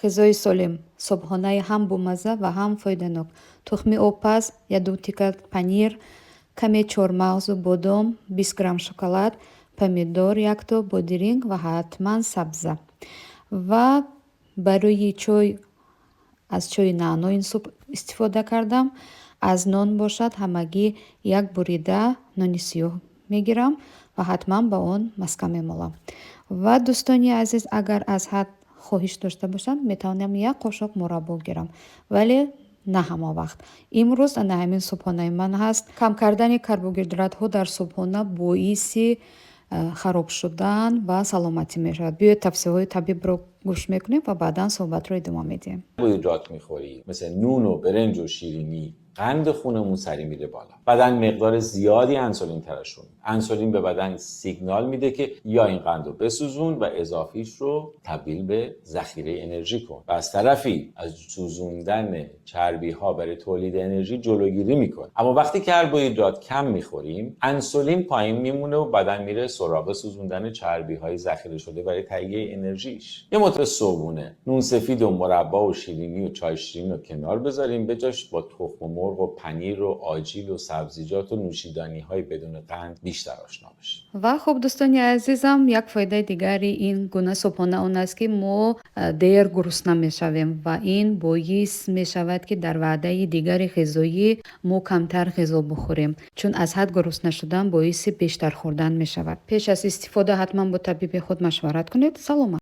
Ғизои солим, субҳонаи ҳам бомазза ва ҳам фоиданок: тухми обпаз, яду тика панир, каме чормағзу бодом, 20 грамм шоколад, помидор якто, бодиринг ва ҳатман сабза. Ва барои чой аз чойи наъно ин субҳ истифода кардам. Аз нон бошад, ҳамагӣ як бурида нони сиёҳ мегирам ва ҳатман ба он маска мемолам. Ва, дӯстони азиз, агар аз ҳад хоҳиш дошта бошам, метавонам як қошуқ мураббо гирам, вале на ҳама вақт. Имрӯз ана ҳамин субҳонаи ман ҳаст. Кам кардани карбогидратҳо дар субҳона боиси хароб шудан ва саломатӣ мешавад. Биёед, тавсияҳои табибро гӯш мекунем ва баъдан суҳбатро идома медиҳем. کربوهیدرات میخوری، مثل نون و برنج و شیرینی، قند خونمون سریع میره بالا. بدن مقدار زیادی انسولین ترشح. انسولین به بدن سیگنال میده که یا این قند رو بسوزون و اضافیش رو تبدیل به ذخیره انرژی کن و از طرفی از سوزوندن چربی ها برای تولید انرژی جلوگیری میکنه. اما وقتی کربوهیدرات کم میخوریم، انسولین پایین میمونه و بدن میره سراغ سوزوندن چربی های ذخیره شده برای تهیه انرژیش. یه مدت صبحونه نون سفید و مربا و شیرینی و چای شیرین رو کنار بذاریم، به جاش با تخم مرغ و پنیر و آجیل و سبزیجات و نوشیدنی های بدون قند بیشتر آشنا بشیم. Ва хуб, дӯстони азизам, як фоидаи дигари ин гуна субҳона он аст, ки мо дер гурусна мешавем ва ин боис мешавад, ки дар ваъдаи дигари ғизоӣ мо камтар ғизо бихӯрем, чун аз ҳад гурусна шудан боиси бештар хӯрдан мешавад. Пеш аз истифода ҳатман бо табиби худ машварат кунед. Саломат.